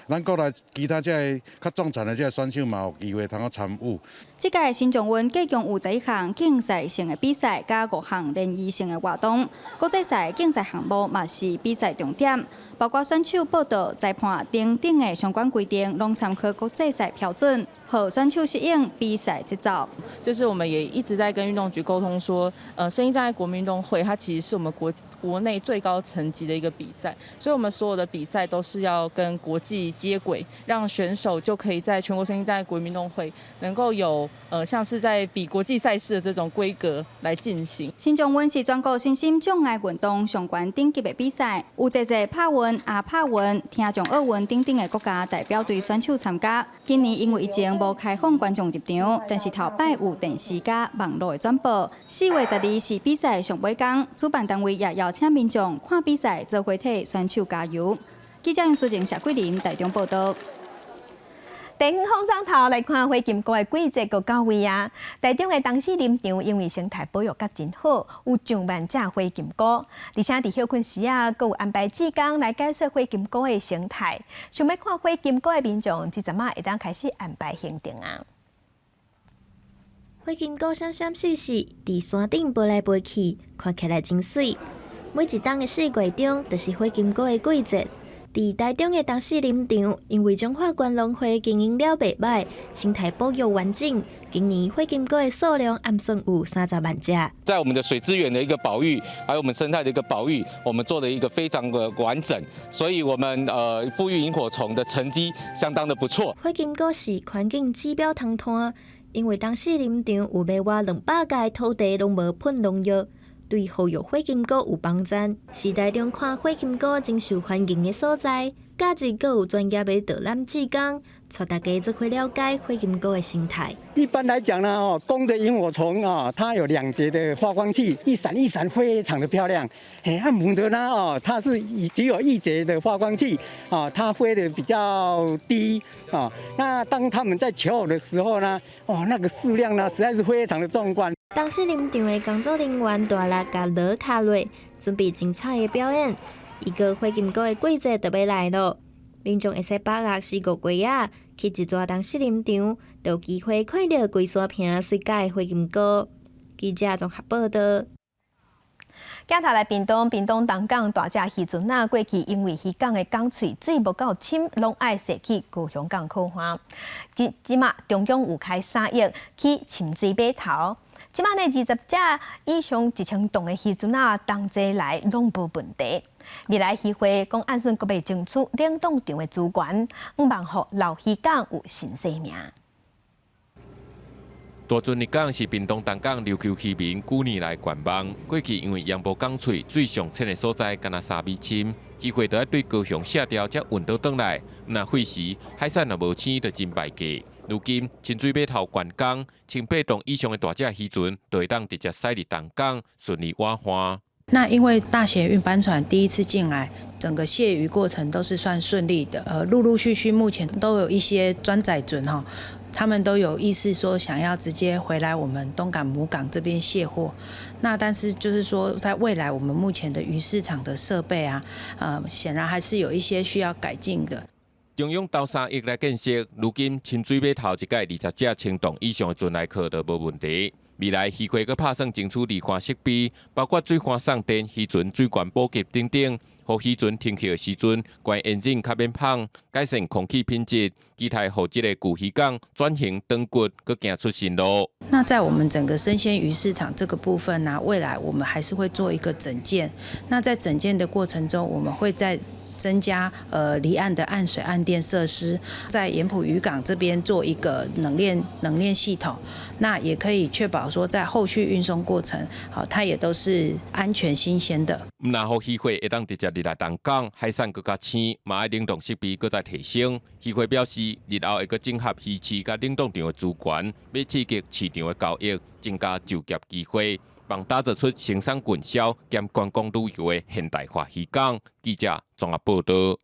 咱國內其他這个較重殘的這个選手嘛有機會通好參與。
這屆身障運計共有11項競賽性的比賽，佮5項聯誼性的活動。國際賽競賽項目嘛是比賽重點，包括選手報到、裁判等等的相關規定，攏參考國際賽標準，予選手適應比賽節奏。
就是我們也一直在跟運動局溝通說，身心障礙國民運動會，它其實是我們國內最高層級的一個比賽，所以我們所有的比賽都是要跟國際接軌，讓選手就可以在全國身心障礙國民運動會能夠有像是在比國際賽事的這種規格來進行。
身障運是全國身心障礙運動上懸等級的比賽，有濟濟拍運、亞拍運、聽障奧運等等的國家代表隊選手參加。今年因為疫情無開放觀眾入場，但是頭擺有電視佮網路的轉播。4月12是比賽上尾工，主辦單位也邀請民眾看比賽，做伙替選手加油。記者楊淑靜、謝桂林台中報道。
地方風上頭來看火金菇的季節閣到位啊！台中的東勢林場因為生態保育甲真好，有上萬隻火金菇，而且佇歇睏時啊，閣有安排志工來解說火金菇的生態。想欲看火金菇的民眾，這陣仔會當開始安排行程啊！
火金菇閃閃爍爍，佇山頂飛來飛去，看起來真媠。每一冬的四月中，就是火金菇的季節。佇台中的東勢林場，因為彰化縣農會經營了袂䆀，生態保育完整。今年火金菇的數量暗算有30萬隻。
在我們的水資源的一個保育，還有我們生態的一個保育，我們做的一個非常的完整，所以我們復育螢火蟲的成績相當的不錯。
火金菇是環境指標通攤，因為東勢林場有欲倚200甲土地攏無噴農藥。對護育火金菇有幫助，是台中看火金菇真受歡迎的所在。假日閣有專業的導覽志工，帶大家做伙了解火金菇的生態。
一般來講呢，哦，公的螢火蟲啊，它有兩節的發光器，一閃一閃，非常的漂亮。嘿，啊母的呢，哦，它是只有一節的發光器，啊，它飛得比較低，啊，那當它們在求偶的時候呢，哦，那個數量呢，實在是非常的壯觀。
東勢林場的工作人員大力共鑼敲落，準備精彩的表演。一個火金菇的季節就欲來囉，民眾會使把握四五月仔去一逝東勢林場，就有機會看著規山坪媠甲的火金菇。記者綜合報道。
鏡頭來屏東，屏東東港大隻漁船仔，過去因為漁港的港喙水無夠深，攏愛駛去高雄港靠岸。這這馬中央有開3億起深水碼頭，這馬呢20隻以上1000噸的漁船仔，同齊來攏無問題。未來漁會講按算閣欲爭取冷凍場的資源，向望予老漁港有新生命。
大船入港是屏東東港琉球漁民久年來願望。過去因為鹽埔港喙水上淺的所在，干焦3米深，機會都愛對高雄卸掉才運倒轉來。若費時海產若無生就真敗價。如今深水碼頭完工，1800噸以上的大隻漁船就會當直接駛入東港，順利倚岸。
那因為大型運搬船第一次進來，整個卸魚過程都是算順利的。陸陸續續目前都有一些裝載船哈。他們都有意思說想要直接回來我們東港母港這邊卸貨，那但是就是說，在未來我們目前的魚市場的設備啊，顯然還是有一些需要改進的。
中央投3億來建設，如今深水碼頭一蓋20隻1000噸以上的船來靠都無問題。未來漁會閣拍算爭取離岸設備，包括水岸送電、漁船水源補給等等，予漁船停靠的時陣，關引擎較免芳，改善空氣品質，期待予這个舊漁港轉型轉骨，閣行出新路。
那在我們整個生鮮魚市場這個部分呢，未來我們還是會做一個整建。那在整建的過程中，我們會在增加離岸的岸水岸電設施，在鹽埔漁港這邊做一個冷鏈系統，那也可以確保說在後續運送過程，好，它也都是安全新鮮的。
毋但予漁貨會當直接入來東港，海產閣較鮮，嘛愛冷凍設備閣再提升。漁會表示，日後會閣整合魚市佮冷凍場的資源，欲刺激市場的交易，增加就業機會，幫打造出生產運銷兼觀光旅遊的現代化漁港。記者綜合報道。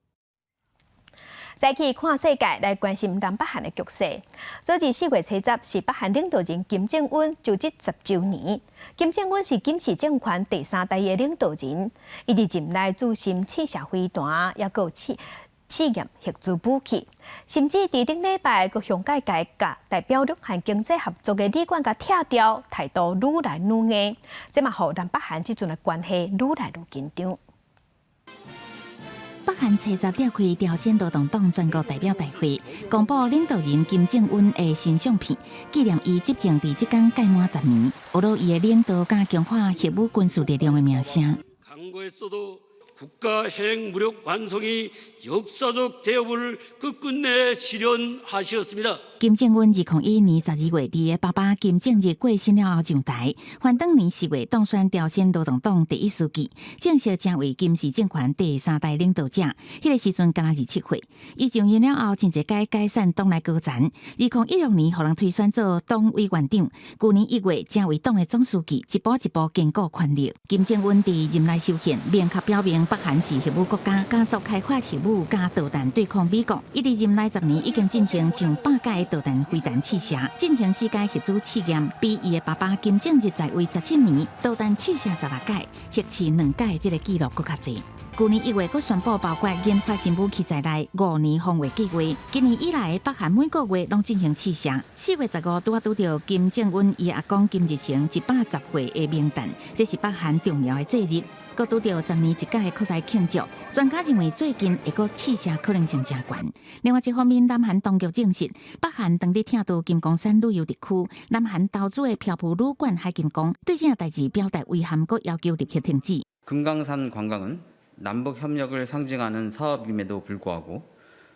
再去看世界，來關心南北韓的局勢。早佇4月70是北韓領導人金正恩就職10週年。金正恩是金氏政權第三代的領導人，伊佇任內注心試射飛彈，抑閣試驗核子武器，甚至佇頂禮拜閣向界改革代表兩韓經濟合作的李冠共拆掉，態度愈來愈硬，這嘛予南北韓這陣的關係愈來愈緊張。
北韓初十召開朝鮮勞動黨全國代表大會，公布領導人金正恩的新相片，紀念伊執政佇這工屆滿10年，呵咾伊的領導佮強化核武軍事力量的名聲。
국가 핵무력 완성이 역사적 대업을 끝끝내 실현하셨습니다.
金正恩2011年12月，佇伊爸爸金正日過身了後上台，還當年4月當選朝鮮勞動黨第一書記，正式成為金氏政權第三代領導者。彼個時陣敢若27歲，伊上任了後，真濟擺解散黨內高層。2016年，予人推選做黨委員長，舊年1月成為黨的總書記，一步一步堅固權力。金正恩佇任內修憲，明確表明北韓是核武國家，加速開發核武佮導彈對抗美國。伊佇任內十年已經進行上百擺導彈飛彈試射，進行四擺核子試驗，比伊的爸爸金正日在位17年，導彈試射16擺，核試2擺這个紀錄閣較濟。舊年1月，閣宣布包括研發新武器在內5年防衛計劃。今年以來，北韓每個月攏進行試射。4月15，拄仔拄著金正恩伊阿公金日成110歲的冥誕，這是北韓重要的節日。閣拄著10年一屆的擴大慶祝，專家認為最近會閣試射可能性誠懸。另外一方面，南韓當局證實，北韓當日拆除金剛山旅遊特區，南韓投資的漂浮旅館海金宮，對這件代誌表達遺憾，閣要求立刻停止。
금강산 관광은 남북 협력을 상징하는 사업임에도 불구하고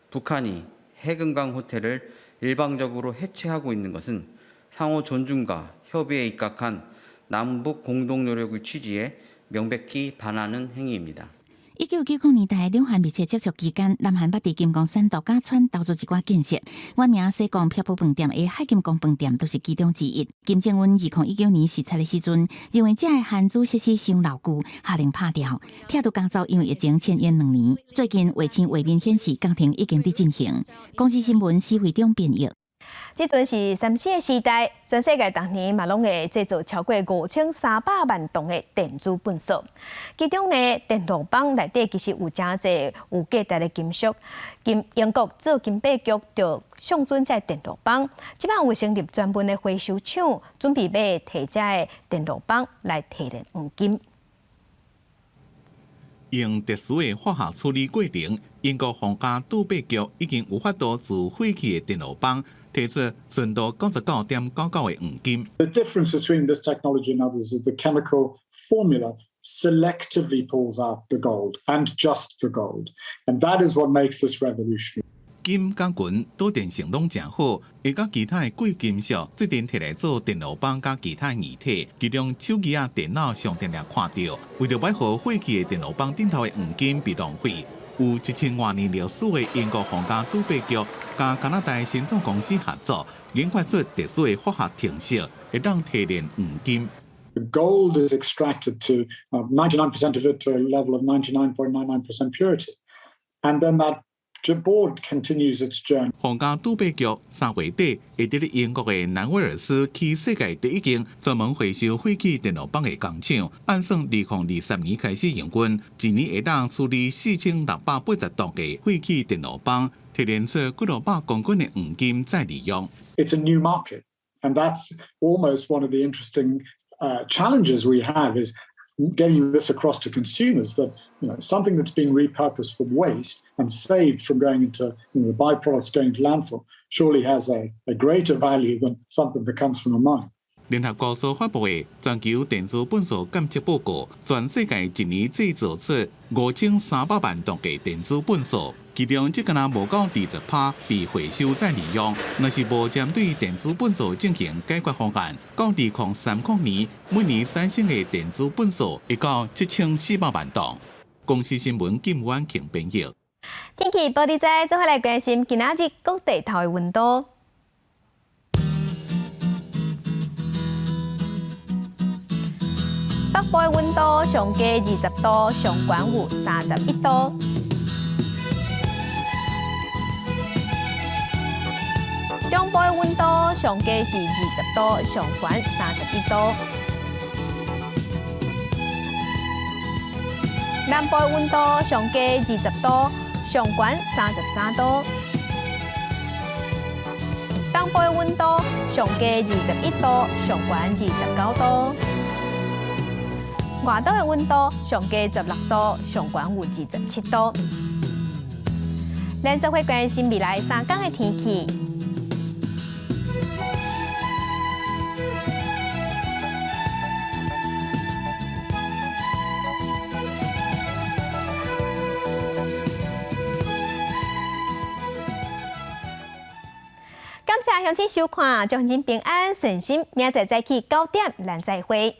북한이 해금강 호텔을 일방적으로 해체하고 있는 것은 상호 존중과 협의에 입각한 남북 공동 노력의 취지에 명백히 반하는 행위입니다.
1990年代兩韓密切接觸期間，南韓捌佇金剛山度假村投資一寡建設，原名西貢漂浮飯店的海金宮飯店都是其中之一。金正恩2019年視察的時陣，認為這个韓資設施傷老舊，下令拍掉。拆除工作因為疫情遷延2年，最近衛星畫面顯示工程已經佇進行。公視新聞施惠中編譯。
這陣是3C 的時代，全世界逐年嘛攏會製造超過5300萬噸的電子糞埽。其中呢，電路板內底其實有誠濟有價值的金屬。金英國做金幣局就上準這電路板，這擺有成立專門的回收廠，準備欲提這个電路板來提煉黃金。
用特殊的化學處理過程，英國皇家鑄幣局已經有法度自廢棄的電路板提出純度99.99的黃金。
The difference between this technology and others is the chemical formula selectively pulls out the gold and just the gold, and that is what makes this revolutionary.
金佮銀導電性攏誠好，會佮其他的貴金屬做陣提來做電路板佮其他硬體，其中手機仔電腦上定定看著，為著欲予廢棄的電路板頂頭的黃金袂浪費，有1000外年歷史的英國皇家鑄幣局佮加拿大新創公司合作，研發出特殊的化學程式，會當提煉黃金。
The gold is extracted to 99% of it to a level of 99.99% purity, and then that board continues its journey.
皇家鑄幣局3月底會佇咧英國的南威爾斯起世界第一間專門回收廢棄電路板的工廠，按算2023年開始營運，一年會當處理4680噸的廢棄電路板，提煉出幾落百公斤的黃金再利用。
It's a new market. And that's almost one of the interesting challenges we have is getting this across to consumers that something that's been repurposed from waste and saved from going into the byproducts going to landfill surely has a greater value than something that comes from a mine.
聯合國所發布的全球電子糞埽監測報告，全世界一年製造出5300萬噸的電子糞埽，其中只敢若無夠20%被回收再利用。若是無針對電子糞埽進行解決方案，到2030年，每年產生的電子糞埽會到7400萬噸。公視新聞金婉慶編譯。
天氣報你知，做伙來關心今仔日各地頭的溫度。北部的溫度上低20度，上懸有31度。中部的溫度上低是20度，上懸31度。南部的溫度上低20度，上懸33度。東部的溫度上低21度，上懸29度。外島的溫度上低16度，上懸有27度。咱做伙關心未來3天的天氣。感謝鄉親收看，祝您平安順心，明仔載早起9點，咱再會。